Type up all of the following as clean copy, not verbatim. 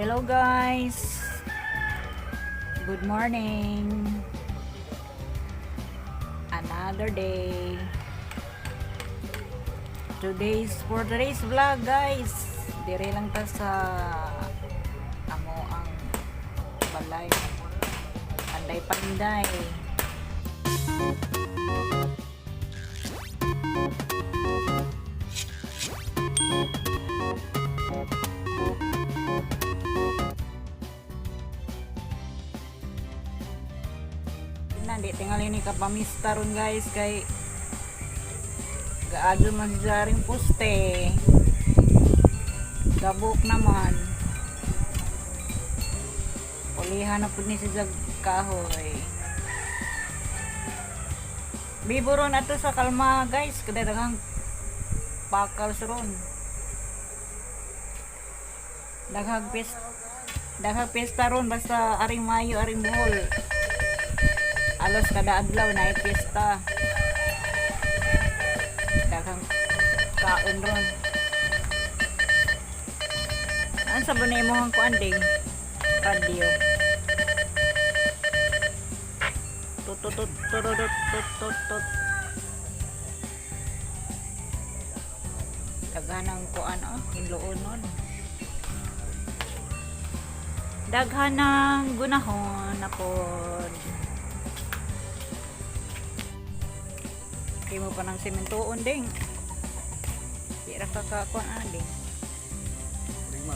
Hello guys. Good morning. Another day. For today's vlog, guys. Dire lang ta sa amo ang balay. Panday-panday. Nandi tingali ni kapamista ron, guys, kay gaadyo man siya ring poste. Gabok naman. Pulihan na pud ni si Jag kahoy. Bibo ron ato sa kalma, guys, kada daghang pakals ron. Daghang pesta ron basta aring Mayo, aring Bohol. Alos kada adlaw na pista. Daghang kaon ron. An sa ba na imong kuan ding? Radio. Tut tut tut tut tut tut tut tut. Daghan ang kuan oh, hinloon nun. Daghan ng gunahon na pod. Kay mo pa ng sementoon ding. Di ra ka ka kuan ah, ding. Prima.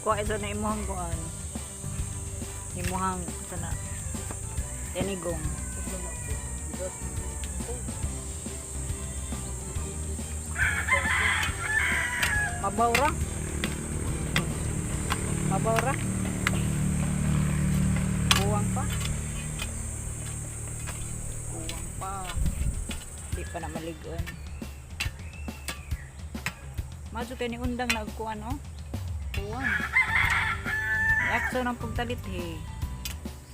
Kuha isa na imuhang kuan. Imuhang sana. Tinigong. Mabaw ra. Mabaw ra. Kuwang pa. Kuwang pa. Di pa na maligon. Maso kay ni undang nagkuan oh. Kuwang. Yakso ng pagtalit he.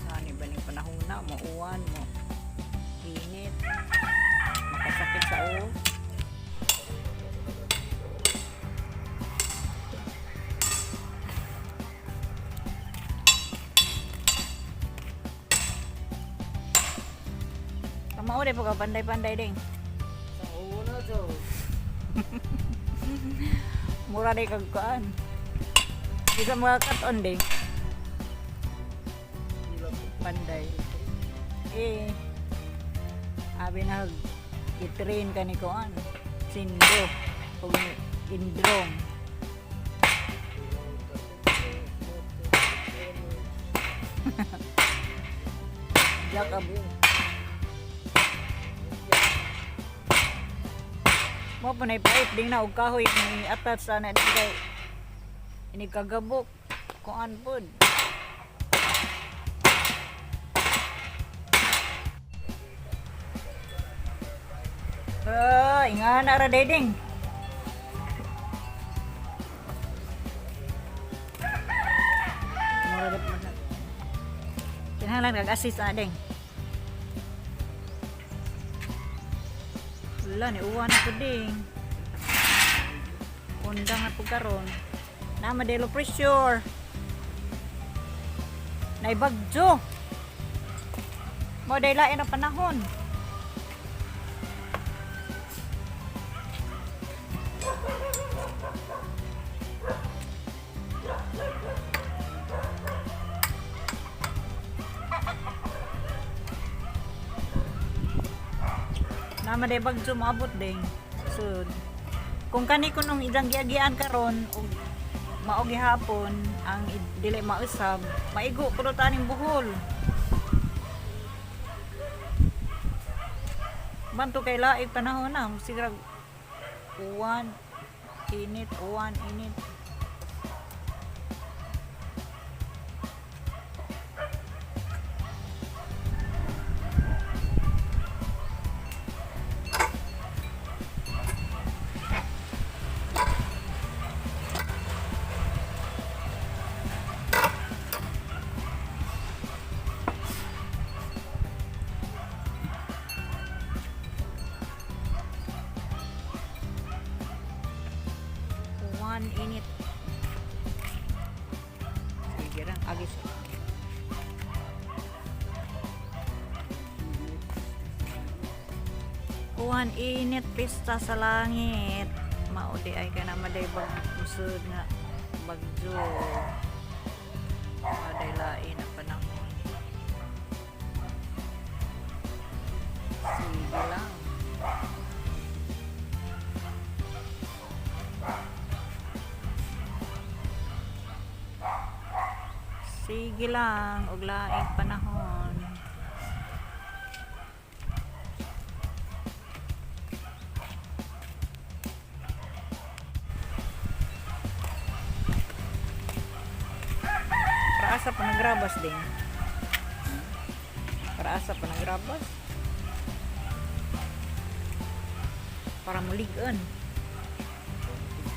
Saan ba ni panahon na mo uwan mo init. Makasakit sa ulo. Kamao de pagka panday-panday ding. Sa una to. Mura day kag kuan. Isa mga katon ding. Panday. Eh, abi na i-train ka ni kuan. Sindo. Ug indrong. Jack ab. Mo pa na pipe ding na og kahoy ni attach sa na ding kay ini kagabok kuan pod. Ah, ingana ra dedeng. Mura na po na. Kinahanglan kag assist na ding. Wala ni uwan na po ding. Undang na po karon. Na madelo pressure. Naibagyo. Mo day lain ang panahon. Na maday bagyo moabot ding. So, kung kani ko nung ilang giagian karon ug mao gihapon ang dili mausab, maigo kuno taning buhol. Banto kay laig panahon na, sigrag uwan, init, uwan, init. Uwan init pista sa langit. Mao di ay kana maday bag usod nga bagyo. Maday lain ang panahon. Sige lang. Sige lang, og laing panahon. Para asa pa nagrabas din. Para asa pa nagrabas. Para muligan.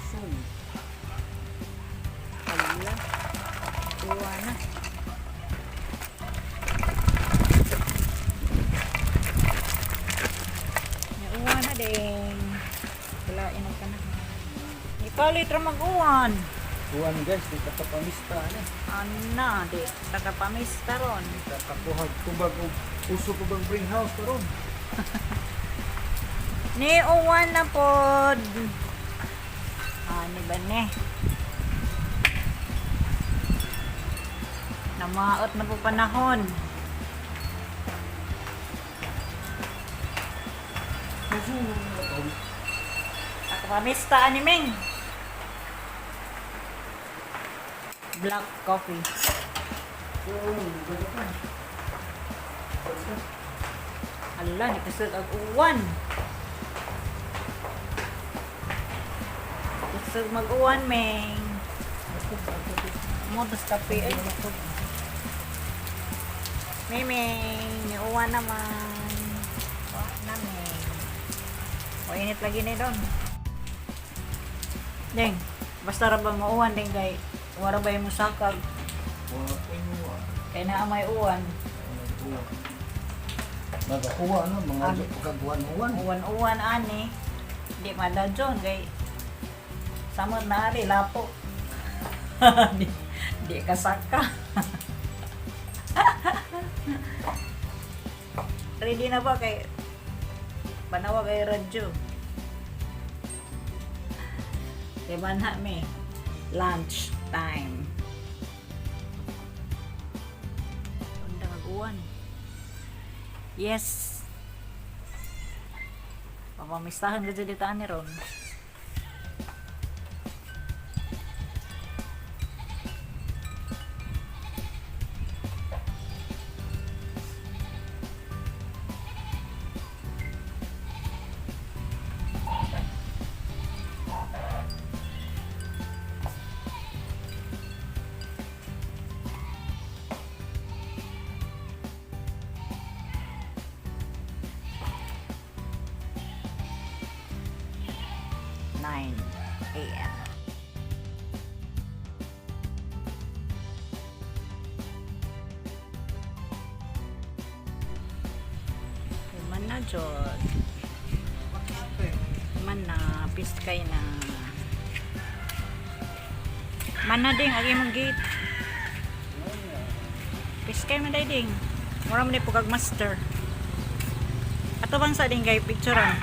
Sun. Ala. Kuha na. Nauwa na din. Wala inang ka na. Ipalit ra mag-uwan. Uwan guys, di ka kapamista ani. Ana, di. Tagapamista ron. Di ka kakuhag tubag og uso ko bang bring house karon. Ni uwan na pod. Ani ba ne? Namaot na po panahon. Uso na to. Tagapamista ani Ming. Black coffee. Ala, ni kusog ang uwan. Kusog mag-uwan, Ming. Motos kape ay. Miming, ni uwan naman. Wa na, Ming. O init lagi ni doon. Deng, basta ra ba mauwan deng kay wara ba yung musakag Wa ko uwan. kay naa may uwan. Nagakuha no mga pagkaguan-uwan. Uwan-uwan ani. Di madadyon kay samot na ari lapo. Di kasaka. Ready na ba kay panawag ay radyo. Kay manha me lunch time. Undang ag-uwan. Yes. Pamamistahan ka dyan dito ani ron. 9 a.m. Human na, Jod. Human na, piskay na. Man na ding, agi mong gate. Piskay man day ding. Mura man day pugag master. Ato bang sa ding kay picturean.